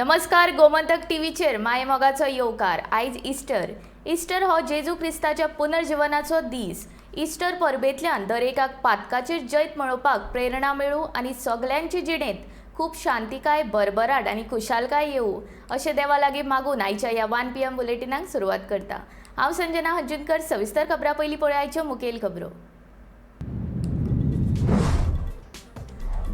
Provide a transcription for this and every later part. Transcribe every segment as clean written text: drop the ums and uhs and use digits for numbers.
नमस्कार, गोमंतक टीव्हीचेर माय मोगाचो येवकार. आयज इस्टर. इस्टर हो जेजू क्रिस्ताच्या पुनर्जिवनाचो दीस. इस्टर परबेंतल्यान दरेकाक पातकाचेर जैत मेळोवपाक प्रेरणा मेळूं आनी सगल्यांचे जिणेंत खूब शांतिकाय, भरभराट आनी खुशालकाय येवं अशें देवा लागीं मागून आयच्या ह्या 1 PM बुलेटिनाक सुरवात करता. हांव संजना हंजुनकर. सविस्तर खबरां पयलीं पळोवया आयच्यो मुखेल खबरो.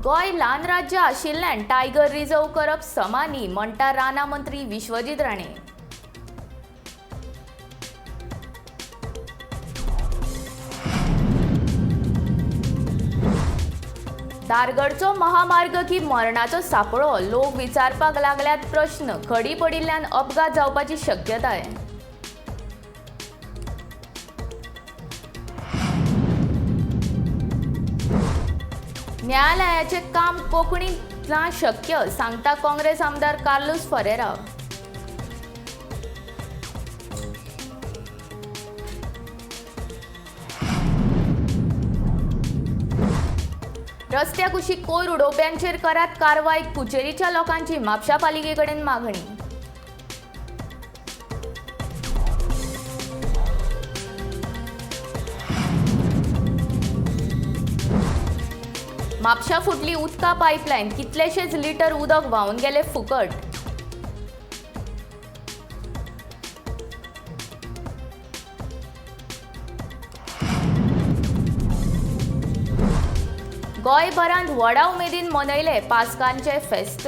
गोंय ल्हान राज्य आशिल्ल्यान टायगर रिझर्व करप समा न्ही म्हणटा रानां मंत्री विश्वजीत राणे. धारगळचो महामार्ग की मरणाचो सापळो, लोक विचारपाक लागल्यात प्रश्न. खडी पडिल्ल्यान अपघात जावपाची शक्यताय. न्यायालयाचे काम कोंकणीत ना शक्य सांगता काँग्रेस आमदार कार्लुस फरेरा. रस्त्या कुशीक कोयर उडोवप्यांचेर करात कारवाय, कुचेरीच्या लोकांची म्हापशा पालिकेकडेन मागणी. म्हापशा फुटली उदका पायपलायन, कितलेशेच लिटर उदक व्हांवन गेले फुकट. गोंयभरांत व्हडा उमेदीन मनयले पास्कांचे फेस्त.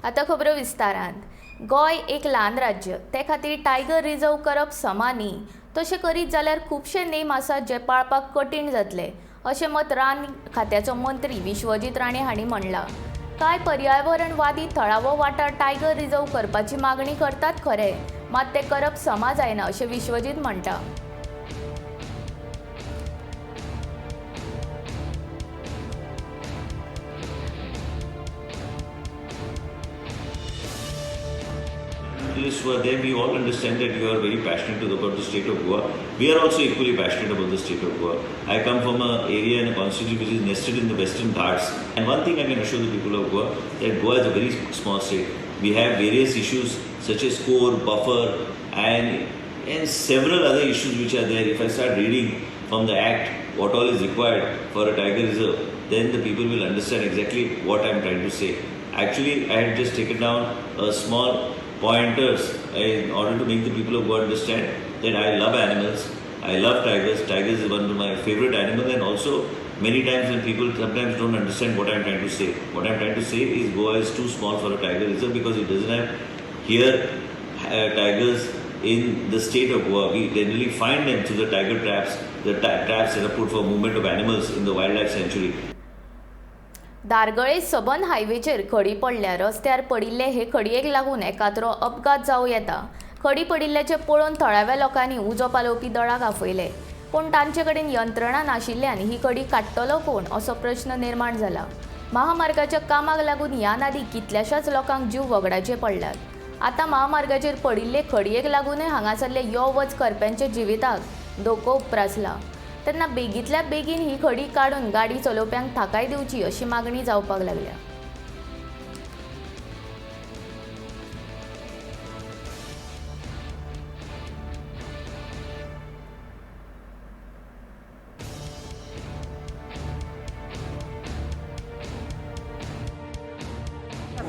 आतां खबरो विस्तारान. गोंय एक ल्हान राज्य, ते खातीर टायगर रिझर्व करप समा न्ही. तशें करीत जाल्यार खुबशे नेम आसात जे पाळपाक कठीण जातले अशें मत रान खात्याचो मंत्री विश्वजीत राणे हांणी म्हणलां. कांय पर्यावरणवादी थळावो वाठार टायगर रिझर्व करपाची मागणी करतात खरें, मात तें करप समा जायना अशें विश्वजीत म्हणटा. Who are there, we all understand that you are very passionate about the state of Goa. We are also equally passionate about the state of Goa. I come from an area and a constituency which is nested in the Western Ghats. And one thing I can assure the people of Goa, that Goa is a very small state. We have various issues such as core, buffer, and several other issues which are there. If I start reading from the Act what all is required for a tiger reserve, then the people will understand exactly what I am trying to say. Actually, I had just taken down a small pointers in order to make the people of Goa understand that I love animals, I love tigers. Tigers is one of my favorite animals, and also many times when people sometimes don't understand what I'm trying to say. What I'm trying to say is Goa is too small for a tiger reserve because it doesn't have here tigers in the state of Goa. We generally find them through the tiger traps, the traps that are put for movement of animals in the wildlife sanctuary. धारगळे सबन हायवेचेर खडी पडल्या. रस्त्यार पडिल्ले हे खडयेक लागून एकाद्रो अपघात जावं येता. खडी पडिल्ल्याचें पळोवन थळाव्या लोकांनी उजो पालोवपी दळाक आपयले, पूण तांचे कडेन यंत्रणा नाशिल्ल्यान ही खडी काडटलो कोण असो प्रश्न निर्माण जाला. महामार्गाच्या कामाक लागून ह्या आदीं कितल्याशाच लोकांक जीव वगडाचे पडल्यात. आतां महामार्गाचेर पडिल्ले खडयेक लागूनय हांगासरले यो वच करप्यांच्या जिविताक धोको उप्रासला. तेन्ना बेगींतल्या बेगीन ही खडी काडून गाडी चलोवप्यांक थाकाय दिवची अशी मागणी जावपाक लागल्या.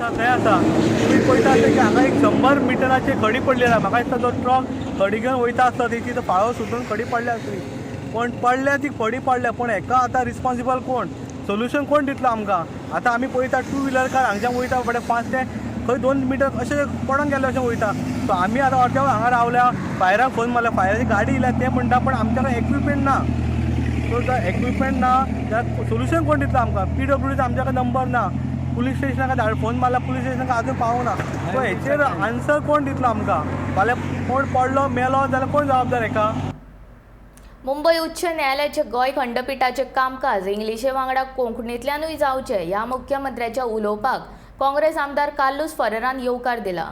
थंय आसा तुमी पळयता आसता की हांगा एक 100 मिटराचे खडी पडली आसा. म्हाका दिसता जो ट्रक खडी घेवन वयता आसता तेची फाळो सुटून खडी पडल्या आसतली. पण पडल्या ती खडी पडल्या, पूण हेका आतां रिस्पोन्सिबल कोण, सोल्युशन कोण दितलो आमकां? आतां आमी पळयता टू व्हिलर कार हांगच्यान वयता बरें फास्ट, ते खंय 2 मिटर अशें पडोन गेले अशें वयता. सो आमी आतां अर्द्या वर हांगा रावल्या, फायराक फोन मारल्या, फायराची गाडी येयल्या, ते म्हणटा पण आमच्या कडेन एक्विपमेंट ना. सो जर एक्विपमेंट ना जाल्यार सोल्युशन कोण दितलो आमकां? पी डब्ल्यू डीचो आमच्या कडेन नंबर ना, पुलीस स्टेशनाक फोन मारला, पुलीस स्टेशनाक अजून पावना. सो हेचेर आन्सर कोण दितलो आमकां? फाल्यां कोण पडलो मेलो जाल्यार कोण जबाबदार हेका? मुंबय उच्च न्यायालयाचे गोंय खंडपिठाचें कामकाज इंग्लिशे वांगडा कोंकणींतल्यानूय जावचें ह्या मुख्यमंत्र्याच्या उलोवपाक काँग्रेस आमदार कार्लुस फरेरान येवकार दिला.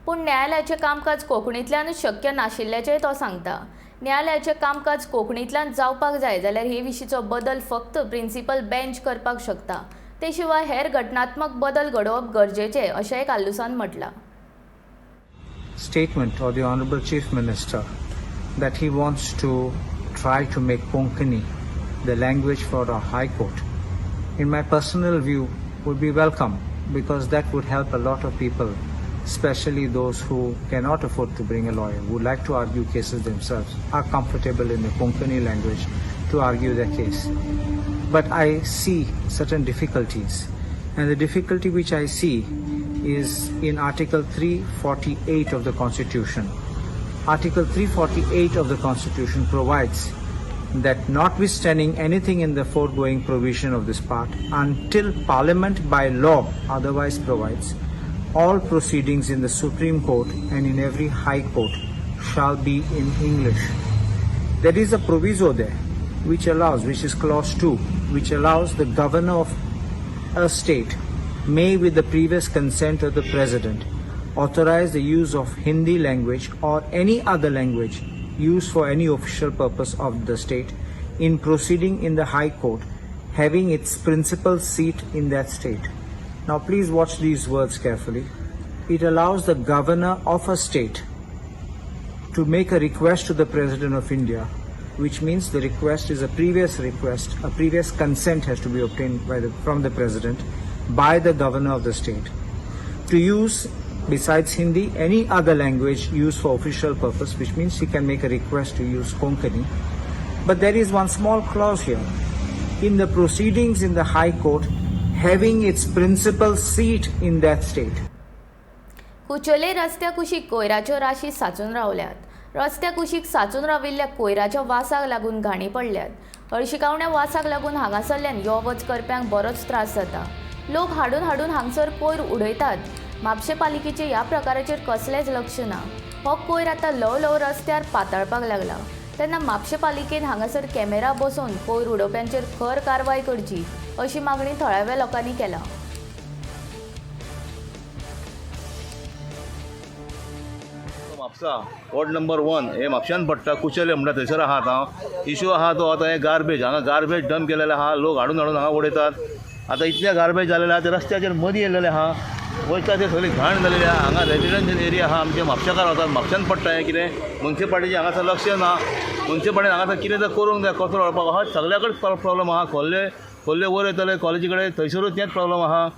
पूण न्यायालयाचें कामकाज कोंकणींतल्यानूच शक्य नाशिल्ल्याचेंय तो सांगता. न्यायालयाचें कामकाज कोंकणींतल्यान जावपाक जाय जाल्यार हे विशींचो बदल फक्त प्रिन्सिपल बेंच करपाक शकता. ते शिवाय हेर घटनात्मक बदल घडोवप गरजेचें अशेंय कार्लुसान म्हटलां. Statement of the Honorable Chief Minister that he wants to try to make Konkani the language for our High Court, in my personal view, would be welcome, because that would help a lot of people, especially those who cannot afford to bring a lawyer, who like to argue cases themselves, are comfortable in the Konkani language to argue their case. But I see certain difficulties, and the difficulty which I see is in Article 348 of the Constitution. Article 348 of the Constitution provides that notwithstanding anything in the foregoing provision of this part, until Parliament by law otherwise provides, all proceedings in the Supreme Court and in every High Court shall be in English. There is a proviso there which allows, which is clause 2, which allows the governor of a state may, with the previous consent of the president, authorize the use of Hindi language or any other language used for any official purpose of the state in proceeding in the High Court having its principal seat in that state. Now please watch these words carefully. It allows the governor of a state to make a request to the President of India, which means the request is a previous request, a previous consent has to be obtained from the President by the governor of the state, to use, besides Hindi, any other language used for official purpose, which means he can make a request to use Konkani. But there is one small clause here. In the proceedings in the High Court, having its principal seat in that state. Cuchale रस्त्या कुशीक कोयराच्यो राशी साचून रावल्यात. रस्त्या कुशीक साचून राविल्ल्या कोयराच्या वासाक लागून घाणी पडल्यात. हळशिकावण्या वासाक लागून हांगासरल्यान यो वच करप्यांक बरोच त्रास जाता. लोक हाडून हाडून हांगसर कोयर उडयतात. म्हापशें पालिकेचें ह्या प्रकाराचेर कसलेंच लक्ष ना. हो कोयर आतां ल्हव ल्हव रस्त्यार पातळपाक लागला. तेन्ना म्हापशें पालिकेन हांगासर कॅमेरा बसोवन कोयर उडोवप्यांचेर खर कारवाय करची अशी मागणी थळाव्या लोकांनी केला. म्हापसा वॉर्ड नंबर 1 हे म्हापश्यान पडटा. कुचेले म्हणटा थंयसर आहा. आतां इशू आहा तो आतां हे गार्बेज हांगा गार्बेज डंप केलेले आहा. लोक हाडून हाडून हांगा उडयतात. आतां इतले गार्बेज जालेले आहा ते रस्त्याचेर मदीं येयलेले आहा. वयता ते सगळी घाण जालेली आहा. हांगा रेजिडेन्शियल एरिया आहा आमचे म्हापशेकार वतात. म्हापश्यान पडटा हें कितें मुन्सिपालिटीचें हांगासर लक्ष ना. मुन्सिपालिटीन हांगासर कितें तर करूंक जाय. कचरो व्हरपाक आहा सगल्या कडेन प्रॉब्लम आहा. खोल्ले खोल्ले वयर वयतले कॉलेजी कडेन थंयसरूच तेंच प्रॉब्लम आहा.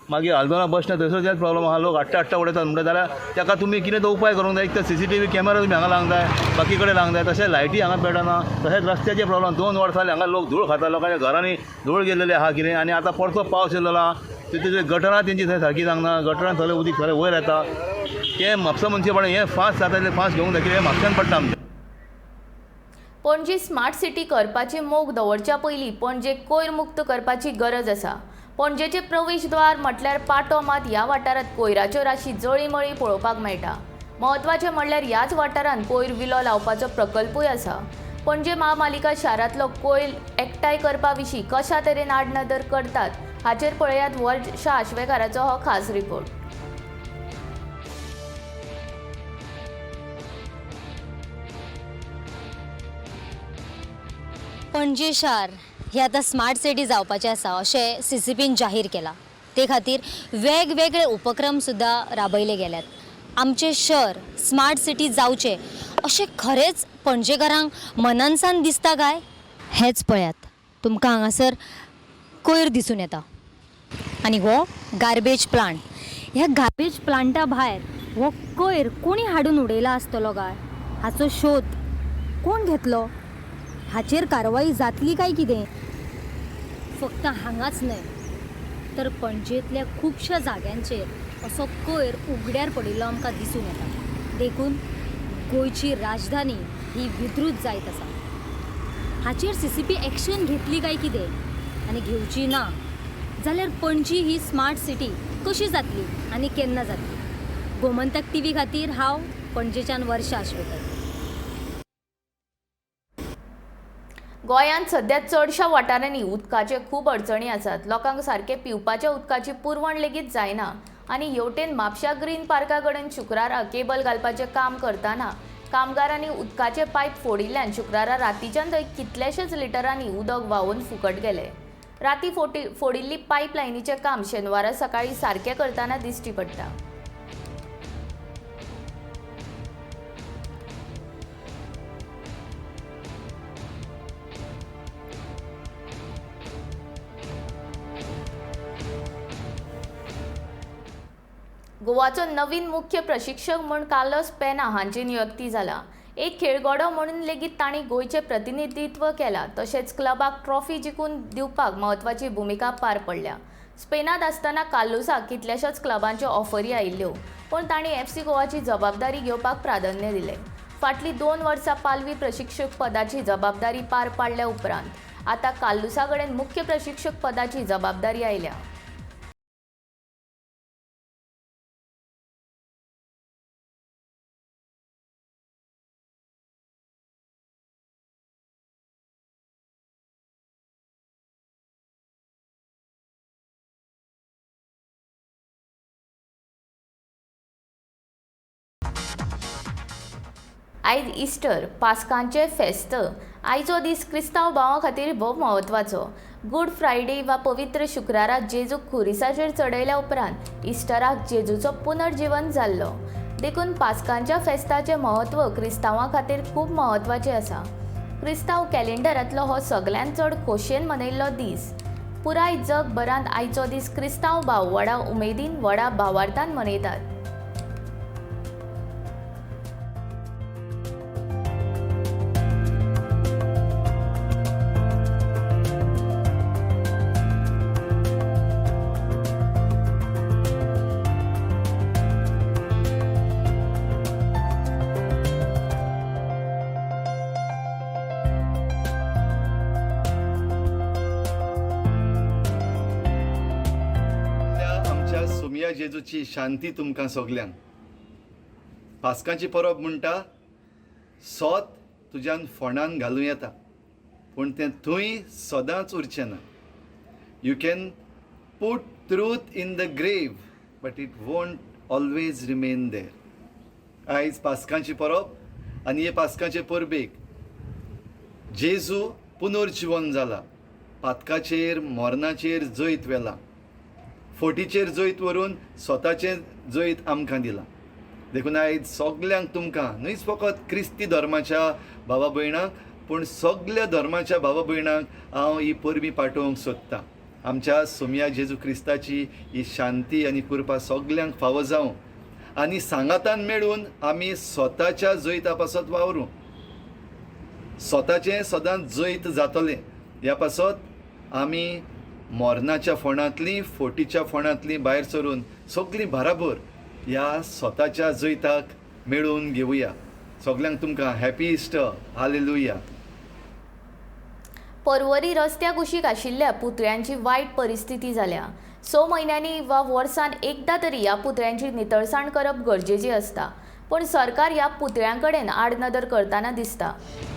मागीर आल्दोना बस स्टँड थंयसर तेंच प्रॉब्लम आहा. लोक हाडटा हाडटा उडयतात. म्हणटा जाल्यार ताका तुमी कितें तो उपाय करूंक जाय. एक तर CCTV camera तुमी हांगा लावंक जाय, बाकी कडेन लावंक जाय. तशें लायटी हांगा पेटना. तशेंच रस्त्याचे प्रॉब्लम. 2 वर्सां जालीं हांगा लोक धूळ खाता. लोकांच्या घरांनी धूळ गेल्लेली आहा कितें. आनी आतां परतो पावस येयलेलो आहा. तितून गटरां तेंची थंय सारकी जावंक ना. गटरां सगळें उदीक सगळें वयर येता. तें म्हापसा मुन्सिपालिटी हें फास्ट जाता तितलें फास्ट घेवंक जाय. कितें म्हापश्यान पडटा आमचें. पणजी स्मार्ट सिटी करपाची मोख दवरच्या पयलीं पणजे कोयर मुक्त करपाची गरज आसा. पणजेचे प्रवेशद्वार म्हटल्यार पाटो मात ह्या वाठारांत कोयराच्यो राशी जळीमळी पळोवपाक मेळटा. म्हत्वाचें म्हणल्यार ह्याच वाठारांत कोयर विलो लावपाचो प्रकल्पूय आसा. पणजे म्हापालिका शारांतलो कोयर एकठांय करपा विशीं कशा तरेन आडनदर करतात हाचेर पळयात वर्षा आश्वेकाराचो हो खास रिपोर्ट. पणजे शार हे आतां स्मार्ट सिटी जावपाचें आसा अशें CCPन जाहीर केलां. ते खातीर वेगवेगळे उपक्रम सुद्दां राबयले गेल्यात. आमचें शहर स्मार्ट सिटी जावचें अशें खरेंच पणजेकारांक मनानसान दिसता काय? हेंच पळयात, तुमकां हांगासर कोयर दिसून येता आनी हो गार्बेज प्लांट. ह्या गार्बेज प्लांटा भायर हो कोयर कोणी हाडून उडयला आसतलो काय? हाचो शोध कोण घेतलो? हाचेर कारवाई जातली काय कितें? फक्त हांगाच न्हय तर पणजेंतल्या खुबश्या जाग्यांचेर असो कोयर उगड्यार पडिल्लो आमकां दिसून येता. देखून गोंयची राजधानी ही विद्रूत जायत आसा. हाचेर CCP action घेतली काय कितें? आनी घेवची ना जाल्यार पणजी ही स्मार्ट सिटी कशी जातली आनी केन्ना जातली? गोमंतक TV खातीर हांव पणजेच्यान वर्षा आश्वेकर. गोंयांत सध्या चडशा वाठारांनी उदकाचे खूब अडचणी आसात. लोकांक सारकें पिवपाच्या उदकाची पुरवण लेगीत जायना आनी हेवटेन म्हापशा ग्रीन पार्का कडेन शुक्रारा केबल घालपाचें काम करतना कामगारांनी उदकाचे पायप फोडिल्ल्यान शुक्रारा रातीच्यान थंय कितलेशेच लिटरांनी उदक व्हांवून फुकट गेले. राती फोडिल्ली पायपलायनीचें काम शेनवारा सकाळीं सारकें करतना दिश्टी पडटा. गोवाचो नवीन मुख्य प्रशिक्षक म्हूण कार्लोस पेना हांची नियुक्ती जाला. एक खेळगडो म्हणून लेगीत तांणी गोंयचें प्रतिनिधित्व केलां, तशेंच क्लबाक ट्रॉफी जिखून दिवपाक म्हत्वाची भुमिका पार पडल्या. स्पेनांत आसतना कार्लोसाक कितल्याशाच क्लबांच्यो ऑफरी आयिल्ल्यो, पूण तांणी एफसी गोवाची जबाबदारी घेवपाक प्राधान्य दिलें. फाटलीं 2 वर्सां पालवी प्रशिक्षक पदाची जबाबदारी पार पाडल्या उपरांत आतां कार्लोसा कडेन मुख्य प्रशिक्षक पदाची जबाबदारी आयल्या. आयज इस्टर, पास्कांचें फेस्त. आयचो दीस क्रिस्तांव भावां खातीर भोव म्हत्वाचो. गुड फ्रायडे वा पवित्र शुक्रारा जेजूक खुरिसाचेर चडयल्या उपरांत इस्टराक जेजूचो पुनर्जीवन जाल्लो, देखून पास्कांच्या फेस्ताचें म्हत्व क्रिस्तांवां खातीर खूब म्हत्वाचें आसा. क्रिस्तांव कॅलेंडरांतलो हो सगळ्यांत चड खोशयेन मनयल्लो दीस. पुराय जगभरांत आयचो दीस क्रिस्तांव भाव व्हडा उमेदीन, व्हडा भावार्थान मनयतात. सोमिया जेजूची शांती तुमकां सगल्यांक. पास्कांची परब म्हणटा सोत तुज्यान फोंडान घालूं येता, पूण तें थंय सदांच उरचें ना. You can put truth in the grave but it won't always remain there. आयज पास्कांची परब आनी हे पास्कांचे परबेक जेजू पुनर्जिवन जाला, पातकाचेर मरणाचेर जैत व्हेला, फोटीचेर जैत व्हरून स्वताचें जैत आमकां दिलां. देखून आयज सगल्यांक तुमकां न्हयच फकत क्रिस्ती धर्माच्या भावा भयणांक पूण सगल्या धर्माच्या भावा भयणांक हांव ही परबी पाठोवंक सोदतां. आमच्या सोमिया जेजू क्रिस्ताची ही शांती आनी कृपा सगल्यांक फावो जावं आनी सांगातान मेळून आमी स्वताच्या जैता पासत वावरूं. स्वताचें सदांच जैत जातलें ह्या पासत आमी मरणाच्या फोंडांतली, फोटीच्या फोंडांतली भायर सरून सगळीं बराबर ह्या स्वताच्या जैताक मेळोवन घेवया. सगल्यांक तुमकां हॅपी इस्टर. हालेलुया. पर्वरी रस्त्या कुशीक आशिल्ल्या पुतळ्यांची वायट परिस्थिती जाल्या. 6 म्हयन्यांनी वा वर्सान एकदां तरी ह्या पुतळ्यांची नितळसाण करप गरजेची आसता, पूण सरकार ह्या पुतळ्यां कडेन आडनदर करतना दिसता.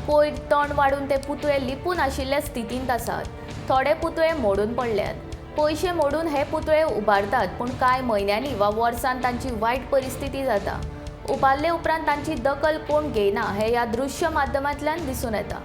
कोयर तण वाडून ते पुतळे लिपून आशिल्ल्या स्थितींत आसात. थोडे पुतळे मोडून पडल्यात. पयशे मोडून हे पुतळे उबारतात, पूण कांय म्हयन्यांनी वा वर्सान तांची वायट परिस्थिती जाता. उबारले उपरांत तांची दखल कोण घेयना हें ह्या दृश्य माध्यमांतल्यान दिसून येता.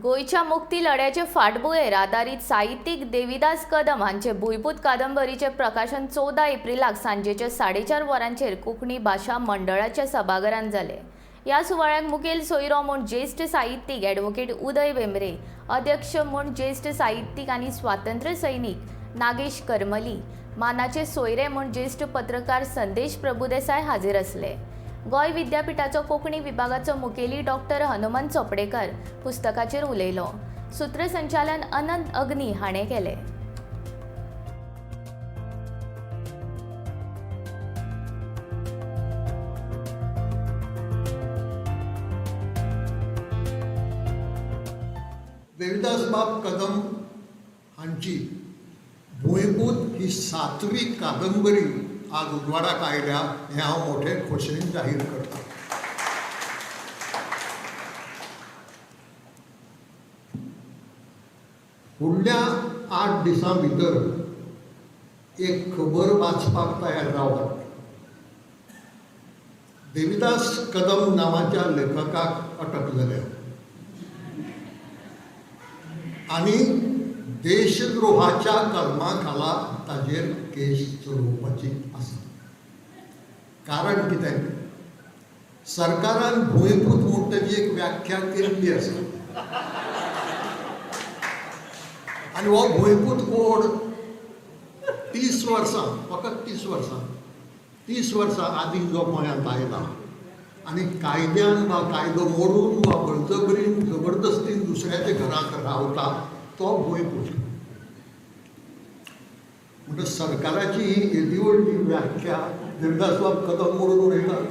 गोंयच्या मुक्ती लढ्याचे फाटभुंयेर आदारीत साहित्यीक देविदास कदम हांचे भुंयपूत कादंबरीचें प्रकाशन 14 एप्रिलाक सांजेच्या 4:30 वरांचेर कोंकणी भाशा मंडळाच्या सभाघरांत जालें. ह्या सुवाळ्याक मुखेल सोयरो म्हूण ज्येश्ठ साहित्यीक ॲडव्होकेट उदय भेंब्रे, अध्यक्ष म्हूण ज्येश्ठ साहित्यीक आनी स्वातंत्र्य सैनीक नागेश करमली, मानाचे सोयरे म्हूण ज्येश्ठ पत्रकार संदेश प्रभुदेसाय हाजीर आसले. गोंय विद्यापीठाचो कोंकणी विभागाचो मुखेली डॉक्टर हनुमंत चोपडेकर पुस्तकाचेर उलयलो. सूत्रसंचालन अनंत अग्नी हाणें केलें. देविदासबाब कदम हांची भूंयपूत ही सातवी कादंबरी आज उजवाडाक आयल्या हें हांव मोठे खोशयेन जाहीर करतां. फुडल्या 8 दिसां भितर एक खबर वाचपाक तयार रावात. देविदास कदम नांवाच्या लेखकाक अटक जाल्या आनी देशद्रोहाच्या कलमा खाला ताजेर केस चलोवपाची आसा. कारण कितें, सरकारान भूंयपूत म्हूण ताजी एक व्याख्या केल्ली आसा आनी हो भूंयपूत कोण 30 वर्सां, फकत 30 वर्सां, 30 वर्सां आदीं जो गोंयांत आयला आनी कायद्यान वा कायदो मोडून वा बळजबरीन जबरदस्तीन दुसऱ्याच्या घरांत रावता तो भूंयपूत. म्हणटा सरकाराची ही येदी व्हडली व्याख्या देविदासबाब कदम मोडून उडयतात.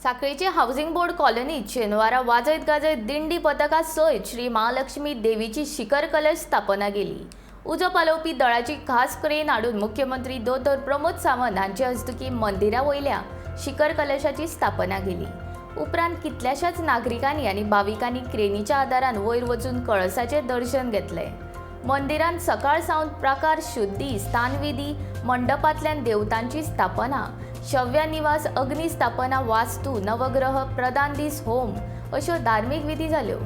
साखळेची हावसिंग बोर्ड कॉलनीत शेनवारा वाजयत गाजयत दिंडी पथका सयत श्री महालक्ष्मी देवीची शिखर कलश स्थापना केली. उजो पालोवपी दळाची खास क्रेन हाडून मुख्यमंत्री दोतोर प्रमोद सावंत हांचे हस्तुकीं मंदिरा वयल्या शिखर कलशाची स्थापना केली. उपरांत कितल्याशाच नागरिकांनी आनी भाविकांनी क्रेनीच्या आदारान वयर वचून कळसाचें दर्शन घेतलें. मंदिरांत सकाळ सावन प्राकार शुद्धी, स्थानविधी, मंडपांतल्यान देवतांची स्थापना, शव्यानिवास, अग्निस्थापना, वास्तू, नवग्रह, प्रधान दीस होम अश्यो धार्मीक विधी जाल्यो.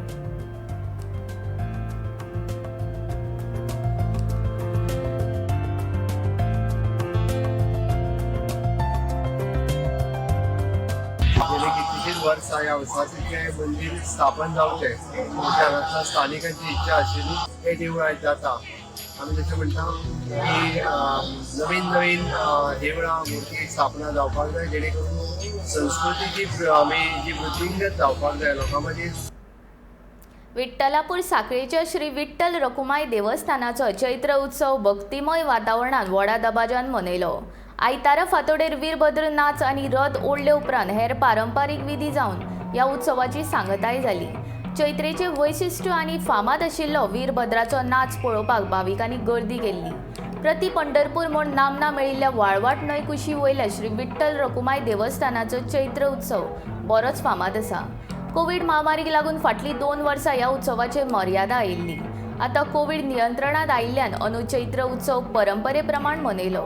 गेले कितलीशींच वर्सां ह्या वसाहतीचें मंदीर स्थापन जावचें अशें हांगासर स्थानिकांची इच्छा आशिल्ली. हें देवूळ आयज जाता. आमी जशें म्हणटा की नवीन नवीन देवळां मुर्ती स्थापना जावपाक जाय, जेणे करून संस्कृतीची आमी जी वृद्धिंगत जावपाक जाय लोकां मदीं. विठ्ठलापूर साखळेच्या श्री विठ्ठल रखुमाई देवस्थानाचो चैत्र उत्सव भक्तिमय वातावरणांत व्हडा दबाज्यान मनयलो. आयतारा फांतोडेर वीरभद्र नाच आनी रथ ओडले उपरांत हेर पारंपारीक विधी जावन ह्या उत्सवाची सांगताय जाली. चैत्रेचे वैशिश्ट्य आनी फामाद आशिल्लो वीरभद्राचो नाच पळोवपाक भाविकांनी गर्दी केल्ली. प्रति पंढरपूर म्हूण नामना मेळिल्ल्या वाळवाट न्हंय कुशी वयल्या श्री विठ्ठल रखुमाई देवस्थानाचो चैत्र उत्सव बरोच फामाद आसा. कोवीड महामारीक लागून फाटलीं 2 वर्सां ह्या उत्सवाचेर मर्यादा आयिल्ली. आतां कोवीड नियंत्रणांत आयिल्ल्यान अंदू चैत्र उत्सव परंपरे प्रमाण मनयलो.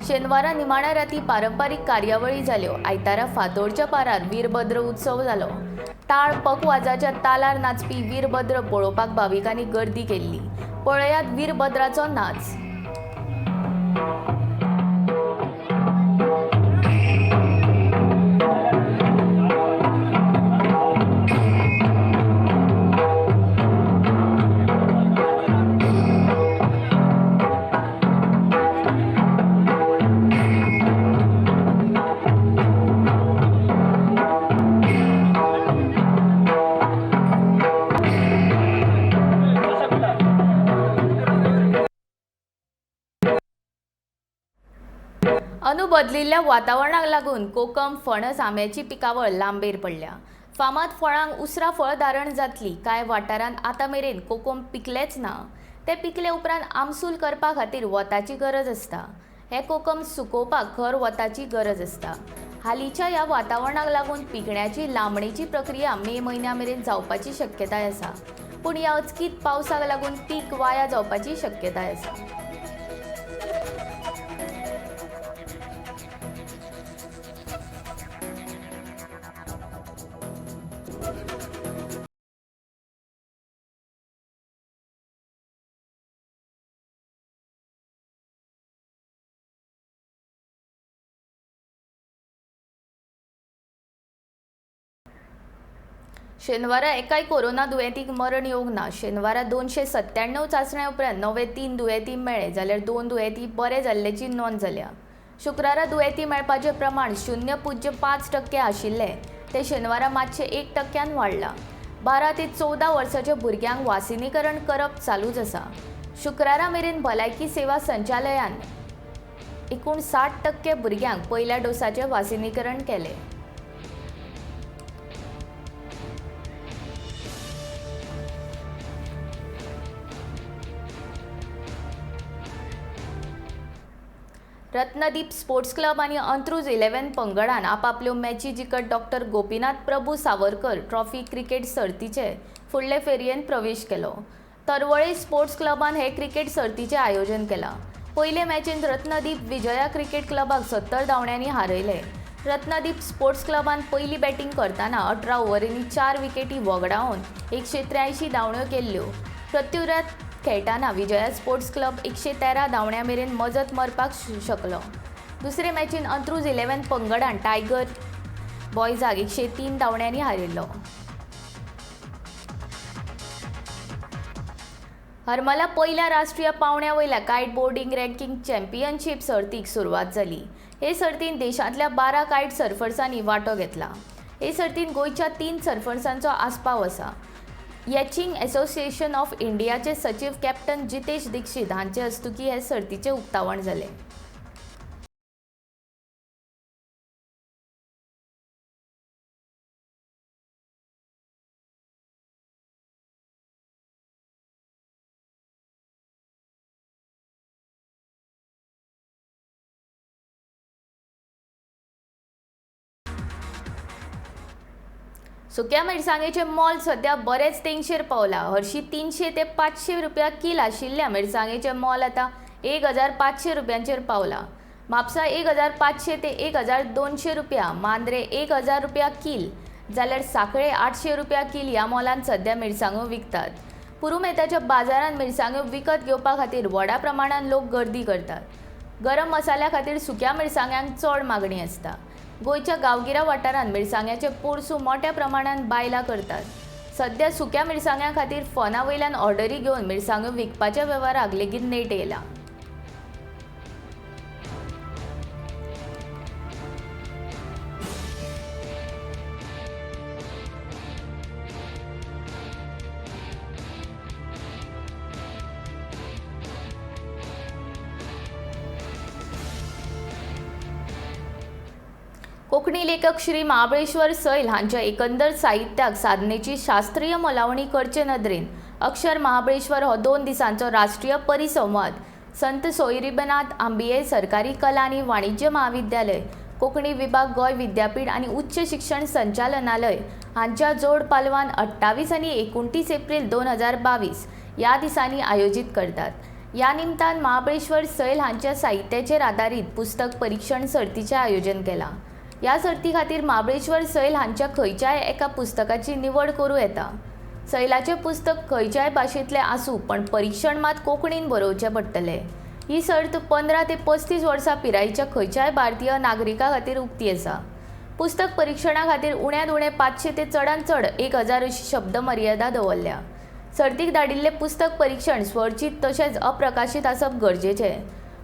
शेनवारा निमाण्या राती पारंपारीक कार्यावळी जाल्यो. आयतारा फांतोडच्या पारार वीरभद्र उत्सव जालो. ताळ पकवाजाच्या तालार नाचपी वीरभद्र पळोवपाक भाविकांनी गर्दी केल्ली. पळयात वीरभद्राचो नाच. अंदू बदलिल्ल्या वातावरणाक लागून कोकम, फणस, आंब्याची पिकावळ लांबेर पडल्या. फामाद फळांक उसरां फळ धारण जातली. कांय वाठारांत आतां मेरेन कोकम पिकलेच ना. ते पिकले उपरांत आमसूल करपा खातीर वताची गरज आसता. हे कोकम सुकोवपाक खर वताची गरज आसता. हालींच्या ह्या वातावरणाक लागून पिकण्याची लांबणेची प्रक्रिया मे म्हयन्या मेरेन जावपाची शक्यताय आसा. पूण ह्या अचकीत पावसाक लागून पीक वाया जावपाची शक्यताय आसा. शेनवारा एकाय कोरोना दुयेंतीक मरण येवंक ना. शेनवारा 297 चांचण्या उपरांत नवे 3 दुयेंती मेळ्ळे, जाल्यार 2 दुयेंती बरे जाल्ल्याची नोंद जाल्या. शुक्रारा दुयेंती मेळपाचें प्रमाण 0.5% आशिल्लें, तें शेनवारा मातशें 1% वाडलां. 12 ते 14 वर्सांच्या भुरग्यांक वासिनीकरण करप चालूच आसा. शुक्रारा मेरेन भलायकी सेवा संचालयान एकूण 60% भुरग्यांक पयल्या डोसाचें वासिनीकरण केलें. रत्नदीप स्पोर्ट्स क्लब आनी अंत्रुज 11 पंगडान आपापल्यो मॅची जिखत doctor Gopinath Prabhu Savarkar trophy cricket सर्तीचे फुडले फेरयेंत प्रवेश केलो. तरवळे स्पोर्ट्स क्लबान हे क्रिकेट सर्तीचें आयोजन केलां. पयले मॅचींत रत्नदीप विजया क्रिकेट क्लबाक 70 धांवड्यांनी हारयले. रत्नदीप स्पोर्ट्स क्लबान पयली बॅटींग करतना 18 ओव्हरींनी 4 विकेटी वगडावन 183 धांवड्यो केल्ल्यो. प्रत्युत्तरांत खेळटना विजया स्पोर्ट्स क्लब 113 धांवड्यां मेरेन मजत मारपाक शकलो. दुसरे मॅचींत अंत्रुज 11 पंगडान टायगर बॉयजाक 103 धांवड्यांनी हारयलो. हरमला पयल्या राष्ट्रीय पावंड्या वयल्या कायट बोर्डिंग रँकिंग चॅम्पियनशीप सर्तीक सुरवात जाली. हे सर्तींत देशांतल्या 12 कायट सर्फर्सांनी वांटो घेतला. हे सर्तींत गोंयच्या 3 सर्फर्सांचो आस्पाव आसा. यॅचिंग असोसिएशन ऑफ इंडियाचे सचीव कॅप्टन जितेश दीक्षित हांचे हस्तुकीं हे सर्तीचें उक्तावण जालें. सुक्या मिरसांगेचें मोल सध्या बरेंच तेंगशेर पावलां. हरशीं 300 ते 500 रुपया कील आशिल्ल्या मिरसांगेचें मोल आतां 1500 रुपयांचेर पावलां. म्हापसा 1500 ते 1200 रुपया, मांद्रे 1000 रुपया कील जाल्यार सांखळे 800 रुपया कील ह्या मोलान सध्या मिरसांगो विकतात. पुरुमेताच्या बाजारांत मिरसांगो विकत घेवपा खातीर व्हडा प्रमाणान लोक गर्दी करतात. गरम मसाल्या खातीर सुक्या मिरसांग्यांक चड मागणी आसता. गोंयच्या गांवगिऱ्या वाठारांत मिरसांग्याचे पोरसूं मोट्या प्रमाणांत बायलां करतात. सध्या सुक्या मिरसांग्यां खातीर फोना वयल्यान ऑर्डरी घेवन मिरसांग्यो विकपाच्या वेव्हाराक लेगीत नेट येयला. कोंकणी लेखक श्री महाबळेश्वर सैल हांच्या एकंदर साहित्याक साधनेची शास्त्रीय मोलावणी करचे नदरेन अक्षर महाबळेश्वर हो 2 दिसांचो राष्ट्रीय परिसंवाद संत सोयरीबनाथ आंबिये सरकारी कला आनी वाणिज्य महाविद्यालय, कोंकणी विभाग, गोंय विद्यापीठ आनी उच्च शिक्षण संचालनालय हांच्या जोड पालवान 28 आनी 29 एप्रिल 2022 ह्या दिसांनी आयोजीत करतात. ह्या निमतान महाबळेश्वर सैल हांच्या साहित्याचेर आदारीत पुस्तक परिक्षण सर्तीचें आयोजन केलां. ह्या सर्ती खातीर महाबळेश्वर सैल हांच्या खंयच्याय एका पुस्तकाची निवड करूं येता. सैलाचें पुस्तक खंयच्याय भाशेंतलें आसूं पण परिक्षण मात कोंकणीन बरोवचें पडटलें. ही सर्त 15 ते 35 वर्सां पिरायेच्या खंयच्याय भारतीय नागरिका खातीर उक्ती आसा. पुस्तक परिक्षणा खातीर उण्यांत उणें 500 ते चडांत चड 1000 अशी शब्द मर्यादा दवरल्या. सर्तीक धाडिल्लें पुस्तक परिक्षण स्वरचीत तशेंच अप्रकाशीत आसप गरजेचें.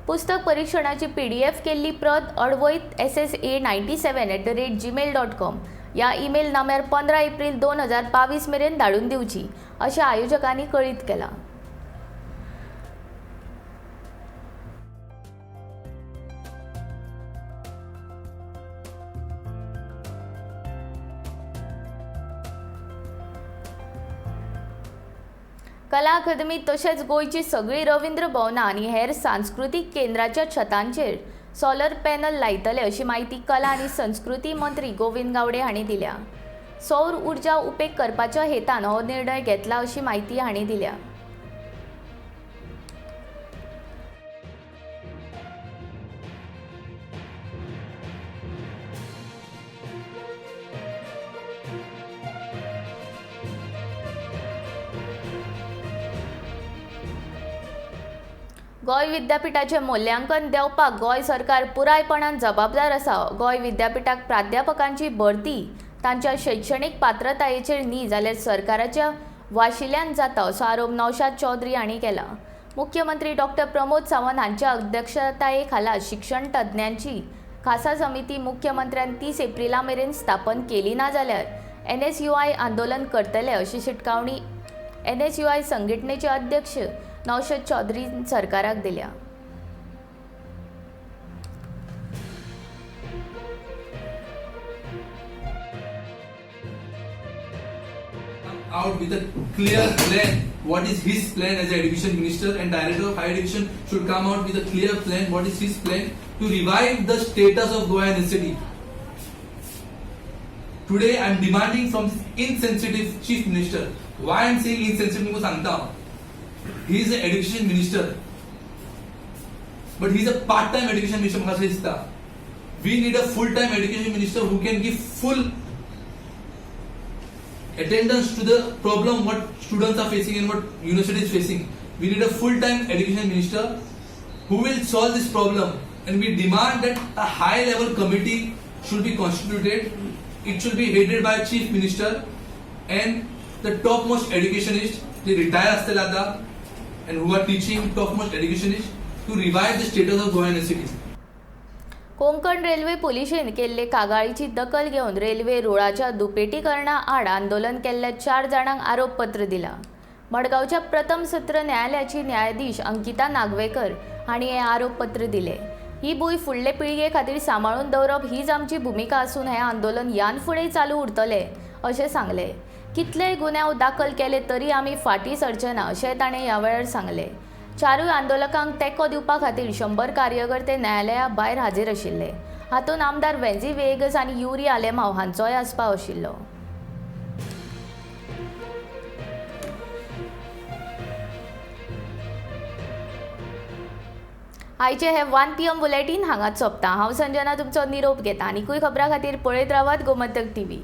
पुस्तक परिक्षणाची PDF केल्ली प्रत अडवैत ssa97@gmail.com ह्या ईमेल नाम्यार 15 एप्रिल 2022 मेरेन धाडून दिवची अशें आयोजकांनी कळीत केलां. कला अकादमी तशेंच गोंयची सगळीं रवींद्र भवनां आनी हेर सांस्कृतीक केंद्राच्या छतांचेर सोलर पॅनल लायतले अशी म्हायती कला आनी संस्कृती मंत्री गोविंद गावडे हांणी दिल्या. सौर उर्जा उपेग करपाच्या हेतान हो निर्णय घेतला अशी म्हायती हांणी दिल्या. गोंय विद्यापीठाचें मुल्यांकन देंवपाक गोंय सरकार पुरायपणान जबाबदार आसा. गोंय विद्यापीठाक प्राध्यापकांची भरती तांच्या शैक्षणीक पात्रतायेचेर न्ही जाल्यार सरकाराच्या वाशिल्यान जाता असो आरोप नौशाद चौधरी हांणी केला. मुख्यमंत्री डॉक्टर प्रमोद सावंत हांच्या अध्यक्षताये खाला शिक्षण तज्ञांची खासा समिती मुख्यमंत्र्यान 30 एप्रिला मेरेन स्थापन केली ना जाल्यार NSUI आंदोलन करतले अशी शिटकावणी NSUI संघटनेचे अध्यक्ष नौशाद चौधरी सरकाराक दिल्या. Out with a clear plan. What is his plan as an education minister and director of higher education should come out with a clear plan. What is his plan to to revive the status of Goa University. Today I am demanding from this insensitive chief minister. Why I am saying insensitive तुमकां सांगता हांव. He is an education minister, but he is a part time education minister म्हाका अशें दिसता. We need a full time education minister who can give full attendance to the problem what students are facing and what university is facing. We need a full-time education minister who will solve this problem, and we demand that a high level committee should be constituted. It should be headed by a chief minister and the topmost educationist, they retire आसतले आता, and who are teaching topmost educationist to revive the status of Goa University. Konkan railway पुलिशेन केल्ले कागाळीची दखल घेवन railway रुळाच्या दुपेटीकरणा आड आंदोलन केल्ल्या 4 जाणांक आरोपपत्र दिला. मडगांवच्या प्रथम सत्र न्यायालयाची न्यायाधीश अंकिता नागवेकर हांणी हें आरोपपत्र दिलें. ही भूंय फुडले पिळगे खातीर सांबाळून दवरप हीच आमची भुमिका आसून हें आंदोलन ह्यान फुडें चालू उरतलें अशें सांगलें. कितलेय गुन्यांव दाखल केले तरी आमी फाटीं सरचे ना अशें ताणें ह्या वेळार सांगलें. 4 आंदोलकांक तेंको दिवपा खातीर 100 कार्यकर्ते न्यायालया भायर हाजीर आशिल्ले. हातूंत आमदार वेंझी व्हिएगस आनी युरी आलेमाव हांचोय आस्पाव आशिल्लो. आयचे हे 1 PM bulletin हांगाच सोंपता. हांव संजना तुमचो निरोप घेता. आनीकूय खबरां खातीर पळयत रावात गोमंतक टीव्ही.